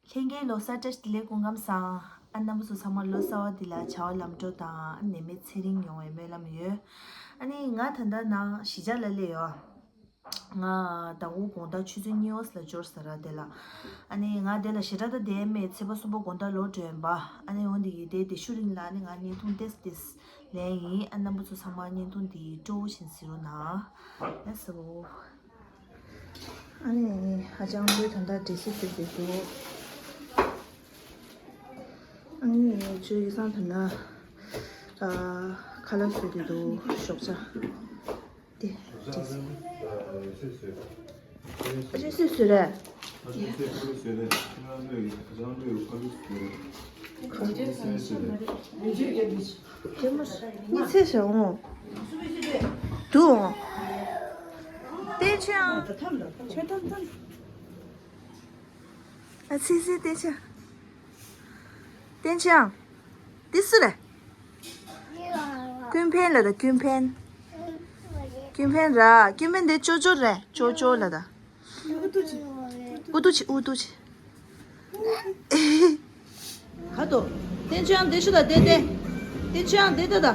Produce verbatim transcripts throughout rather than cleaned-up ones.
ལྷན་རྒྱས་ལོ་གསར་བཀྲ་ཤིས་བདེ་ལེགས་སྐུ་ཁམས་བཟང་། ཨ་རྣམ་པ་ཚོ་ཚང་མ་ལོ་གསར་བ་འདི་ལ་བྱ་བ་ལམ་འགྲོ་དང་ནད་མེད་ཚེ་རིང་ཡོང་བའི་སྨོན་ལམ་ཡོད། ཨ་ནི་ང་ད་ལྟ་ནང་གཞིས་ཆགས་ལ་སླེབས་ཡོད། ང་ཟླ་དགུ་དགོང་དག་ཆུ་ཚོད་གཉིས་འོག་ལ་འབྱོར་ས་ར་དེ་ལ། ཨ་ནི་ང་དེ་ལ་ཞེ་དྲག་ད་བསྡད་མེད། ཚེས་པ་གསུམ་པ་དགོང་དག་ལོག་འགྲོ་ཡིན་པ། ཨ་ནི་འོན་ཏེ་གི་དེ་དེ་ཤུ་རིང་ལ་ཨ་ནི་ང་བརྙན་ཐུང་ཏེས་ཏེས་ལེན་ཡིན། ཨ་རྣམ་པ་ཚོ་ཚང་མ་བརྙན་ཐུང་འདི་སྤྲོ་བོ་བཞིན་གཟིགས་རོགས་གནང་། ལགས་སོ། ཨ་ནི་ཧ་ཅང་ལོས་ད་ལྟ་འདྲེ་སི་ཟེར་དེ་འདུག་ཨ་ནི་ཇོ་ཡི་སང་ད་ལྟ་ཨ་ཁ་ལག་བཟོས་དེ་འདུག་ཞོགས་ཇ། དེ་འདྲེ་སི། ཨ་ཅེ་སུས་བཟོས་རེད། དེ་མ་གཉིད་སད་བྱ་འོང་། འདུག་འོང་། བསྟན་ཆོས་ཨང་། ཨ་ཚི་ཚི་བསྟན་ཆོས། བསྟན་ཆོས་ཨང་། འདི་སུ་རེད། ཀུན་ཕན་ལ་ད་ཀུན་ཕན། ཀུན་ཕན་ར་ཀུན་ཕན་འདི་ཅོ་ཅོ་རེད། ཅོ་ཅོ་ལ་ད། ཨུ་ཏུ་ཆི་ཨུ་ཏུ་ཆི། ག་དོ། བསྟན་ཆོས་ཨང་། འདི་ཤུ་ད་དེ་དེ། བསྟན་ཆོས་ཨང་། འདི་ད་ད།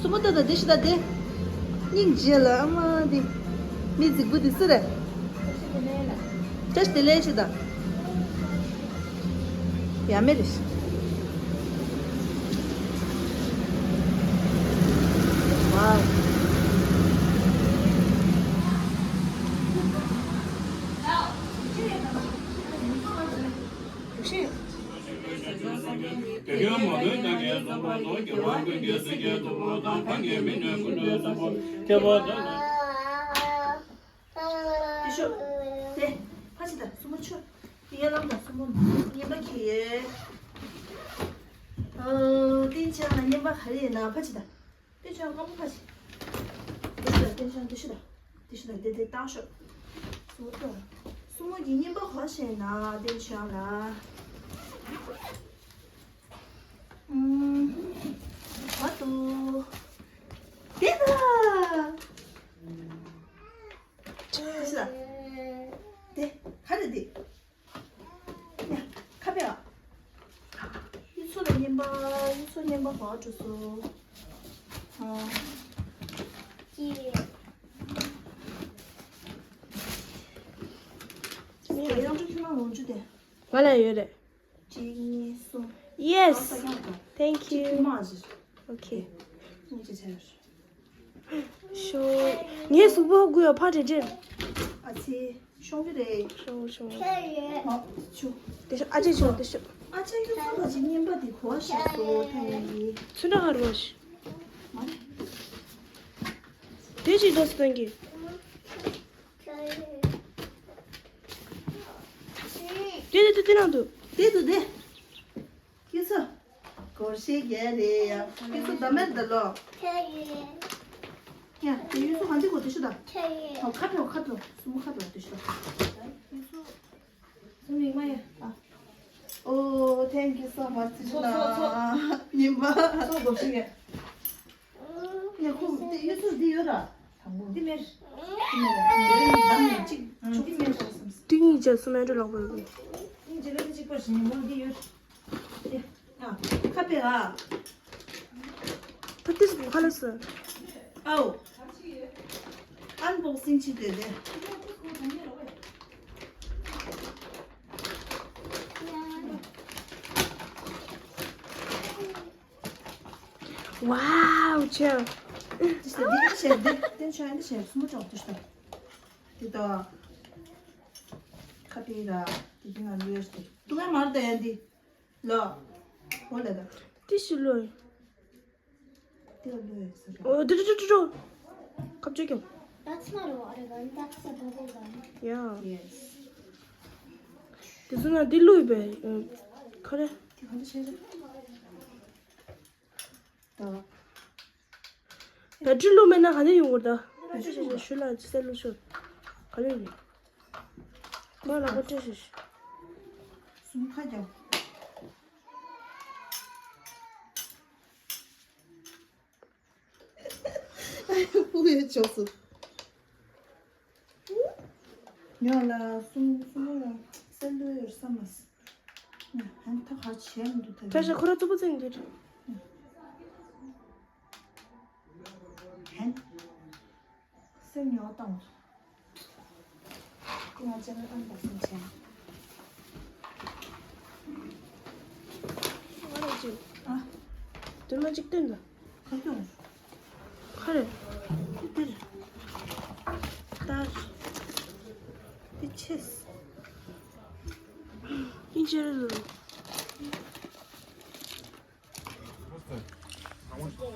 སུ་མོ་ད་ད་འདི་ཤུ་ད་དེ། སྙིང་རྗེ་ལ་ཨ་མ་འདི། མི་རྫིག་པོ་འདི་སུ་རེད། བཀྲ་ཤིས་བདེ་ལེགས་ཤི་ད། ཡ་མེད་རེད། ཝའོ། ཏེ་ཤོ། ཏེ། ཕ་ཆི་ད་སུ་མོ་ཆོ། ཡ་ལམ་ད་སུ་མོ་ཆོ། ཉན་པ་གི། ཨོ། ཏེན་ཅང་ཉན་པ་ག་རེ་ཡིན་ན་ཕ་ཆི་ད། ཏེན་ཅང་སྔ་མོ་ཕ་ཆི། ཏེ་ཤོ་ད་ཏེན་ཅང་ཏེ་ཤོ་ད། ཏེ་ཤོ་ད་ཏེ་ཏེ་ཏང་ཤོ། སུ་མོ་ཆོ། སུ་མོ་གི་ཉན་པ་ག་ཤེ་ན་ཏེན་ཅང་ལ། ཨུམ། བ་ཏུ། ཏེ་ད། ཏེ་ཤོ་ད། ཏེ། ག་རེ་ཏེ། ཡ། ཁ་པེ་ཨ། ཡུ་ཚོ་ལ་ཉན་པ། ཡུ་ཚོ་ཉན་པ་བ་འགྲོ་སོ། ཨ། ཅི། ཡང་འགྲོ་ཁྱོད་རང་ལོངས་རྒྱུ་དེ། ང་ལ་ཡོད་རེད། གཅིག་གཉིས་གསུམ། Yes. Thank you. Okay. གཉིས་ཀྱི་ཆ་ཡོད། ཤོ། ངའི་གཟུགས་པོ་དགུ་ཡོད་ཕ་དྲེ་དྲེ། ཨ་ཙི། ཤོང་གི་རེད། ཤོང་ཤོང་། ཨ་ཆུ། དེ་ཤོ་ཨ་ཅེ་ཤོ་དེ་ཤོ། ཨ་ཅེ་ཁྱོད་ཚོ་ལ་ཅིག་ཉན་པ་དེ་གོ་བ་ཤ་སོ་ཐ་ཡ་ཡི། ཚུན་ད་ཧར་བ་ཤི། མ་རེད། དེ་ཅིག་འདྲ་སོ་ཐན་གི། དེ་དེ་དེ་དེ་ནང་དུ། དེ་དུ་དེ། ཁྱེད་ཚོ། སྒོར་གཞས་རྒྱག་རེད་ཡ། ཁྱེད་ཚོ་ད་མེར་ད་ལོ། ཁྱེད་ཡིན། ཡ། དེ་ཡུལ་ཚོ་གང་ཅི་གོ་དེ་ཤོ་ད། ཁྱེད་ཡིན། ཨོ་ཁ་ཐོ་ཁ་ཐོ་སུ་མོ་ཁ་ཐོ་དེ་ཤོ་ད། ཡུལ་ཚོ། སུ་མིག་མ་ཡ། ཨ། ཨོ། Thank you so much. ཚོ་ཚོ་ཚོ། ཡིན་པ། ཚོ་སྒོར་གཞས་རྒྱག་ཡ་ཁོ་དེ་ཡུལ་ཚོ་འདི་ཡོད་ར། དང་པོ། འདི་མེར། འདི་མེར། འདི་མེར། ཏིང་ཡིག་ཅན་སུ་མེ་འགྲོ་ལག་པ་ཡོད། ཏིང་ཅེ་ལེ་ཏི་གཅིག་པར་ཞིག་ཉིན་མོ་འདི་ཡོད། ཨ། ཁ་པེ་ཨ། ད་ཏིས་བུ་ཁ་ལ་སོ། ཨའོ། ཨན་བོག་སིང་ཅི་དེ་དེ། ཝའོ་ཅེ། དེ་ཤ་དེ་དེ་ཤ་དེ་དེ་ཤ་དེ་ཤ་སུ་མོ་ཅོག་དེ་ཤ། དེ་ད། ཁ་པེ་ར་དེ་དེ་ང་ལུས་ཏེ། ཏུ་ང་མར་ད་ཡ་འདི། ལོ། འོ་ལ་ད། ཏི་ཤི་ལོ། དེ་ལ་ལུས་ཟེར། འོ་དེ་དེ་དེ་དེ། ཁ་བྱེ་ཀྱང་། That's not a water gun. That's a bubble gun. Yeah. Yes. དེ་ཚོ་ན་དེ་ལུས་པས། ཁ་རེ། དེ་ག་འདྲ་བྱས་རེད། ད། བེ་ཊི་རི་ལོ་མེད་ན་ག་ནས་ཡོང་གི་རེད་ད། བེ་ཊི་རི་ལོ། ཞུ་ལ་ཅི་སེ་ལུ་ཤོ། ག་ནས་ཡོང་། ཁོ་ལ་ཁོ་ཅི་ཞུ་ཞུ། སུམ་ཁ་རྒྱབ། ཨ་ཡོ་ཕུ་ཡོད་ཆོག་སུ། ཉོ་ལ་སུམ་སུམ་ལ་སེ་ལུ་ཡོད་ས་མ་སི། ཧན་ད་ག་བྱས་མི་འདུག་ད། བཀྲ་ཤིས་ཁོ་ར་རྩུབ་པོ་བཙན་འདུག་ཧན། སེམས་ཉོ་བཏང་། ང་ཅག་ཨ་འདྲ་སེམས་ཆེན། ང་ར་ཅིག་ཨ། དུ་མ་ཅིག་སྟོན་ད། ག་དུ། ཁ་རེ། འདིར། ལྟར། འདི་ཆེས། ཨིན་ཇེ་རེ་ལོ། What's that?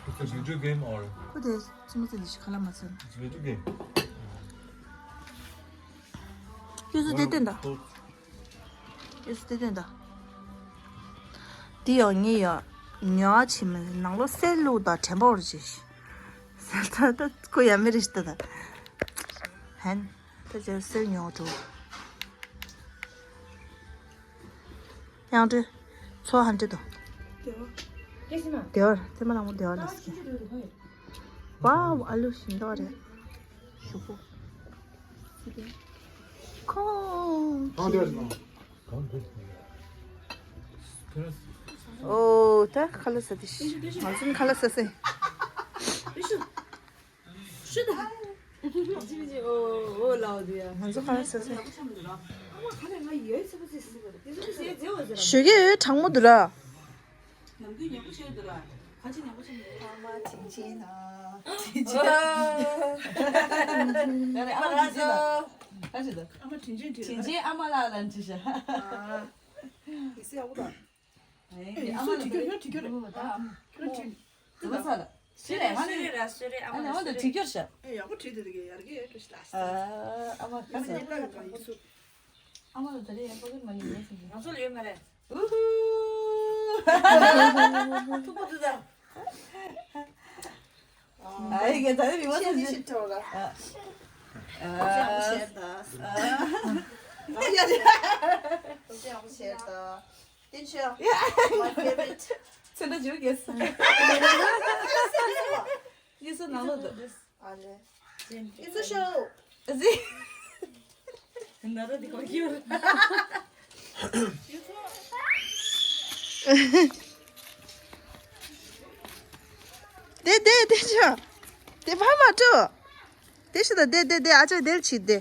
It's a video game or? What is? It's a video game. It's a video game. ཡོད་སུ་དེ་བསྟན་ད། ཡོད་སུ་དེ་བསྟན་ད། འདི་ཡང་ངས་ཡང་ཉོ་བ་བྱེད་མི་ནང་ལོ་གསེར་བླུགས་དང་དྲན་པ་འོར་བྱེད། གསེར་ད་ད་ཁོ་ཡ་མེ་རེ་ཞིག་ད་ད། ཧན། ད་ཅར་གསེར་ཉོ་འགྲོ། ཡང་འདྲི། ཚོ་ཧན་འདྲི་དང་། དེ་བར། དེ་བར་ཚེ་མ་ལང་མོ་དེ་བར་ལ་སྐྱེ། ཝའོ་ཨ་ལུ་ཞིམ་མདོག་རེད། ཞུ་གོ་ཁོང་། ཨོ་ད་ཁ་ལ་ས་དེ་ཤི། ང་ཚོ་ཁ་ལ་ས་སེ། ང་ཚོ་ཁ་ལ་ས་སེ། ཞོགས་ཀས་གྲང་མོ་འདུག་ར། ནམ་རྒྱུན་ཉལ་པོ་བྱས་འདུག་ར། ག་ཅི་ཉལ་པོ་བྱས་འདུག་ཨ་མ་དྲིན་ཆེན་ན། དྲིན་ཆེན། ཨ་མ་དྲིན་ཆེན་ན། ག་ཅི་འདུག་ཨ་མ་དྲིན་ཆེན་དྲིན། དྲིན་ཆེན་ཨ་མ་ལགས་ལ་འདྲི་ཤག་ཨ། ཡིག་གཟུགས་ཡག་པོ་འདུག་ཨེ། ཡིག་གཟུགས་དྲི་རྒྱུ་ཡོད་དྲི་རྒྱུ་རེད། ཨ་མ་ཁྱོད་དྲི། དུ་མ་ས་ལ། སུ་རེད་ཧ་ནི། སུ་རེད་ར་སུ་རེད་ཨ་མ་ཨ་ནི་ཧོན་དུ་དྲི་རྒྱུར་ཤག་ཨེ་ཡག་པོ་བྲིས་འདུག་རེད་ཡར་གི་ཡོད་འགྲོ་ཤི་ད། ཨ་མ་ཁ་ས། ཡག་པོ་ཡོད་པ་ཡིག་གཟུགས། ཨ་མ་ལ་ད་རེས་ཡག་པོ་གི་མ་ཡིན་ཡོད་ཟེར་གི། ང་ཚོ་ལ་ཡོད་མ་རེད། ཨུ་ཧུ། ཐུག་པོ་འདུག་ད། ཨ་ཡི་གེ་ད་རེས་མི་མ་ཚོ་ཅི། ཨ། ཨ། ཨ་ཡ་ཡ། ཨ་ཡ་ཡ། བསྟན་ཆོས། My favorite. ཚེ་འདྲ་བྱེད་དགོས། ཡེ་སོ་ནང་ལོགས་འདུག་ཨ་ལེ། ཡེ་སོ་ཤོ། ཟི། ན་ར་འདི་གོ་ཁྱོད། དེ་དེ་དེ་ཆོ། དེ་ཕ་མ་སྤྲོ། དེ་ཤི་ད་དེ་དེ་དེ་ཨ་ཅག་དེར་ཆི་དེ།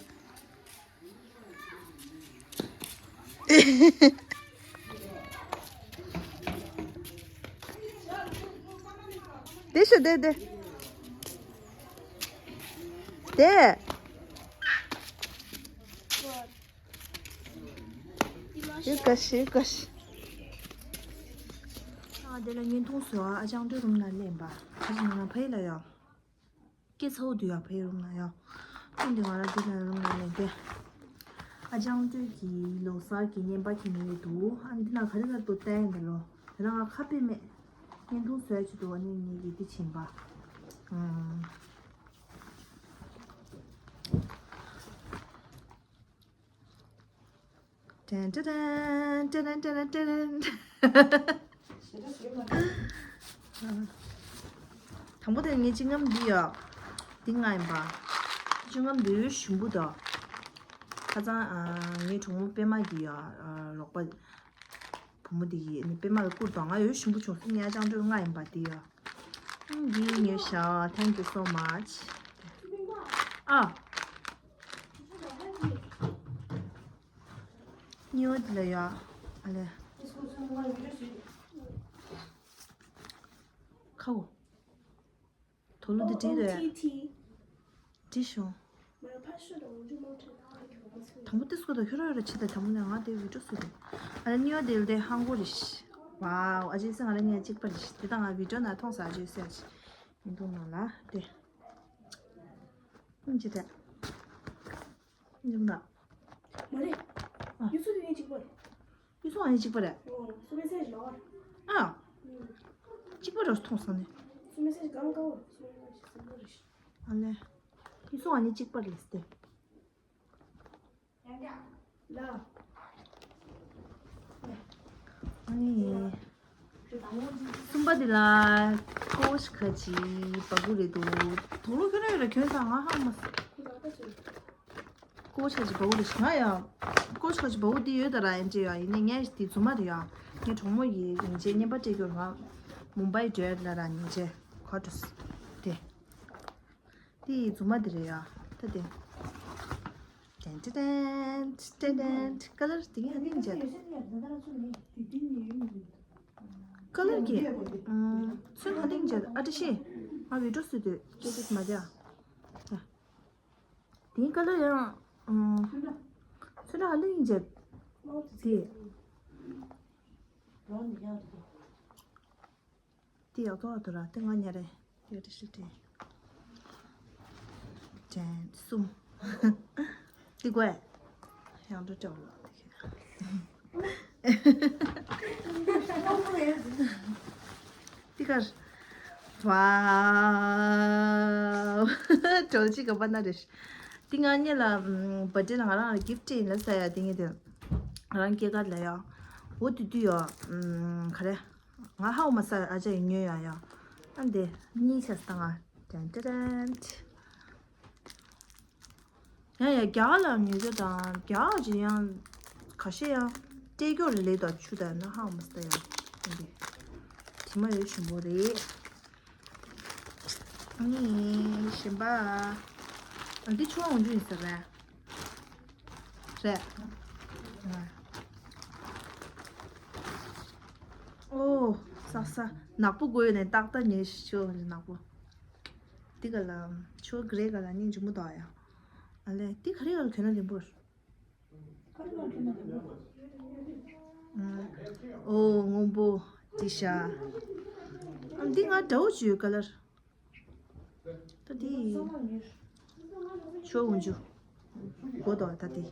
དེ་ཤོད་དེ་དེ། དེ། ཡུ་ཀ་ཤི་ཡུ་ཀ་ཤི། ཨ་དེ་ལ་བརྙན་ཐུང་བཟོ་ཨ་ཅང་སྤྲོ་རུམ་ན་ལེན་པ། ཁ་ཅིག་ང་ཕ་ཡི་ལ་ཡོང་། སྐད་ཚ་བོ་འདུག་ཡ་ཕ་ཡི་རུམ་ན་ཡ། ཁོང་འདི་ང་རང་འདི་ལ་རུམ་ན་ལེན་ཏེ། ཨ་ཅང་སྤྲོས་ཀྱི་ལོ་གསར་གྱི་བརྙན་པར་ཁྱེར་ནས་འདུག་ཨ་འདི་ན་ག་རེ་ལ་འདུག་བལྟས་ཡིན་ད་ལོ། དེ་ན་ང་ཁ་དཔེ་མེད། བརྙན་ཐུང་བཟོས་ཆེད་དུ་ཨ་ནི་ངེད་ཀྱི་འདི་བྱིན་པ། ཨང་། ཏན་ཏན་ཏན་ཏན། དང་པོ་དེ་ངའི་སྤྱི་རྔམ་འདི་ཡོད། འདི་ང་ཡིན་པ། སྤྱི་རྔམ་འདི་ཡོད་ཞིམ་པོ་དང་། ཁ་སང་ཨ་ངའི་གྲོགས་མོ་པད་མ་གི་ཡོད་ཨ་རོགས་པ། བུ་མོ་འདི་ཡིས་ནི་པད་མ་ལ་བསྐུར་དང་ང་ཡོད་ཞིམ་པོ་བྱུང་སོང་། ངའི་ཨ་ཅང་སྤྲོས་ང་ཡིན་པ་འདི་ཡོད། འདི་ཉོས་ཤག Thank you so much. ཨ། ཉོ་འདི་ལ་ཡ། ཨ་ལེ། ཁའོ། དོ་ལོ་འདི་བྲིས་རེད། བྲིས་བྱུང་། དང་པོ་ཏི་སྐོར་དང་ཁྱོད་རང་ཡོད་ར་ཆེ་ད་དང་པོ་ནས་ང་དེ་བི་ཌིའོ་བཟོས་རེད། ཨ་ལེ་ཉོ་འདི་ལ་དེ་ཧང་གོ་རེད། ཝའོ་ཨ་ཅེ་སེ་ང་ལ་ཉ་གཅིག་པ་རེད། དེ་དང་ང་བི་ཌིའོ་ནང་མཐོང་ས་ཨ་ཅེ་སེ་ཨ་ཅེ། མི་འདུག་ནང་ལ་དེ། ཨིན་ཅི་རེད། འཇམ་དང་། མ་རེད། ཨ། ཡུ་ཚོ་དེ་ངས་གཅིག་པ་རེད། ཡུ་ཚོ་ཨ་ནི་གཅིག་པ་རེད། ཨོ། སུ་མེ་སེ་ཇི་ལོ། ཨ། གཅིག་པ་རེད་མཐོང་སོང་ནི། སུ་མེ་སེ་ཇི་གང་ག་བ། སུ་མེ་སེ་ཇི་སུ་མེ་རེད། ཨ་ལེ། ཡུ་ཚོ་ཨ་ནི་གཅིག་པ་རེད་སྟེ། ཡང་ཡང་། ལ། ཨ་ནི། གསུམ་པ་དེ་ལ་ཀོ་ཤ་ཁ་ཅིག་བ་གུ་རེད་འདུག་དོ་ལོ་ཁྱོད་རང་ཡོད་ར་ཁྱོད་ཚང་ང་ཧ་མ་སོང་། ཀོ་ཆ་ཅིག་བའུ་རེད་ང་ཡང་། ཀོ་ཆ་ཅིག་བའུ་འདི་ཡོད་ད་ར་ཡིན་ཅེ་ཡ་ཡིན་ནའི་ངས་འདི་རྫུན་མ་རེད་ཡ། ངའི་གྲོགས་མོ་ཡིས་ཉིན་བྱེད་བརྙན་པར་སྤྲད་རྒྱུར་ང་མུམ་བྷའི་འགྲོ་ཡ་ལ་ར་ཉིན་བྱེད་གོ་འགྲོ་སི་དེ། འདི་ཡི་རྫུན་མ་འདི་རེད་ཡ། ད་དེ། ཏན་ཏན་ཏན་ཏན་ཏན། ཀ་ལར་དེ་ངས་ཧ་ཏིང་བྱས། ཀ་ལར་གྱི་ཚོན་ཧ་ཏིང་བྱས་ཨ་ཏི་ཤི། ང་བི་ཌིའོ་སུ་དུས་ཅི་ཏིག་མ་བྱ། དེའི་ཀ་ལར་ཡང་ཚོན་ཧ་ཏིང་བྱས། དེ། དེ་ཡག་ཐོག་ཏུ་ར་དེ་ང་ཉ་རེ་ཡོད་དེ་ཤི་དེ། ཅན་གསུམ། དེ་དགོས། ཡང་འགྲོ་ཅག་ལ་དེ་ཁྱེད། དེ་གར། ཝའོ། གྲོལ་ཅི་ག་པ་ན་རེ་ཤི། དེ་ང་ཉེ་ལ་བར་ཌེ་ལ་ང་རང་ལ་གིཕ་ཊི་ཡིན་ལ་ས་ཡ་དེ་ངེད་དེ། ང་རང་སྐྱེས་སྐར་ལ་ཡ། འོ་དུ་དུ་ཡ། ག་རེ། ང་ཧའོ་མ་ས་ཨ་ཅག་ཡིན་ཉོས་ཡ་ཡ། ཨ་འདི་གཉིས་ཆ་སྟངས་ང་། ཏན་ཏན་ཏན། ཡ་ཡ་རྒྱ་གར་ལ་ཉོས་ཆ་དང་རྒྱ་གར་གྱི་ཡང་ཁ་ཤས་ཡང་སྤྲད་སྐྱོར་རེ་ལས་དང་ཆུ་དང་ན་ཧའོ་མ་ས་ཡ། ཨ་འདི་དྲི་མ་ཡོད་ཞུ་མོ་རེད། ཨ་ནི་གཞན་པ། ཨ་འདི་ཆུ་བ་འོང་རྒྱུ་ཡིན་ས་རེད། རེད། ཨོ། ས་ས། ནག་པོ་དགོས་ནས་ཏག་ཏག་ཉེ་ཤོ་ནག་པོ། འདི་ག་ལ། ཆོ་གི་རེ་ག་ལ་ནི་འཇུ་མོ་དོ་ཡ། ཨ་ལེ་འདི་ག་རེ་ག་ལ་གྱོན་ན་ལེན་པོར། ཨོ་སྔོན་པོ། འདི་ཤ། ཨ་འདི་ང་འདྲ་བོ་བྱོས་ག་ལར། ད་དེ་ཆོ་འུན་ཆུ་གོ་དོ་ད་དེ།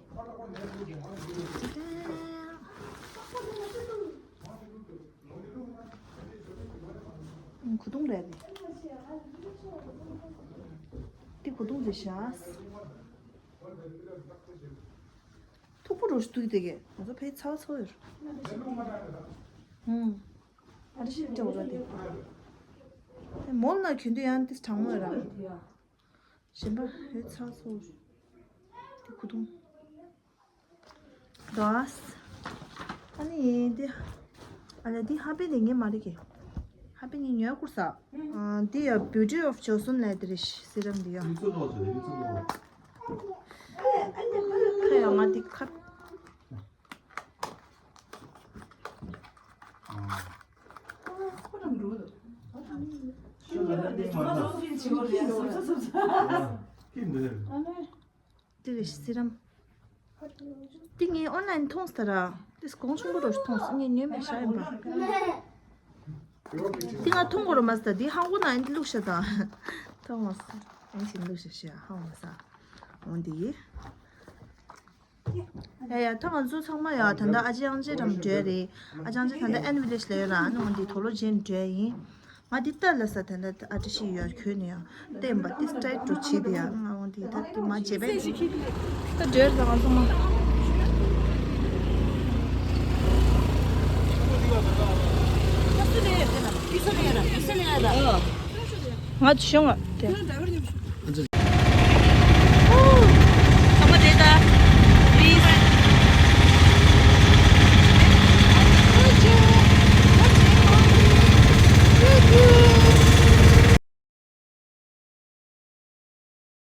གོ་དུང་རེད་དེ། གོ་དུང་རེད་ཤག་ཐུག་པོ་རོ་ཞིག་ཐུག་དེ་གས་ང་ཚོ་ཕའི་ཚ་བ་ཚ་བ་ཡོད། ཨུམ། ཨ་རི་ཤི་ཏེ་འོ་ར་དེ། མོལ་ན་གྱོན་དུ་ཡང་ཏིས་གྲང་མོ་ཡོད་ར། གཞན་པ་ཡོད་ཚ་སོ། དེ་ཁུ་ཐུང་། དོ་ཨ་ནི་དེ། ཨ་ལ་དེ་ཧ་པེ་ནི་ངས་མ་རིག་གི་ཧ་པེ་ནི་ཉོ་ཁུར་ས། འདི་ཡ་Beauty of Joseon ལས་དེ་རེད་སི་རམ་འདི་ཡ། ཁ་ཡ་ང་འདི་ཁ། དེ་རེད་སི་རམ། དེ་ངས་ཨོན་ལན་མཐོང་སྟེ་ར། དེ་གོང་ཆུང་པོ་རོ་མཐོང་སོང་ངས་ཉོས་མེད་ཤ་ཡིན་པ། དེ་ང་མཐོང་གོ་རོ་མ་སྟེ་དེ་ཧང་གོ་ན་ཡིན་དེ་བླུགས་ཤ་དང་། མཐོང་མ་སོང་ཡིན་ཞིག་བླུགས་ཤ་ཤ་ཧང་མ་ས། འོན་དེ་ཡིན། ཡ་ཡ་ད་ང་ཚོ་ཚང་མ་ཡ་ད་ལྟ་ཨ་ཅེ་ཨང་ཅེ་རམ་འགྲོ་རེད། ཨ་ཅེ་ཨང་ཅེ་ད་ལྟ་ཨེན་ཝི་ལེཇ་ལ་ཡོད་ར། ཨ་ནི་འོན་དེ་དོ་ལོ་ཇེན་འགྲོ་ཡིན། ང་འདི་ལྟ་ལ་ས་ད་ལྟ་ཨ་ཅེ་ཤི་ཡོད་གྱོན་ནས་ཡ། ལྟད་མོ་ཏིས་ཏྲའི་འགྲོ་བྱེད་དེ་ཡ་ང་འོན་དེ་ད་དེ་མ་བྱེད་པས། ད་འགྲོ་ར་ང་ཚང་མ། ང་ཤོང་ཨ་དེ།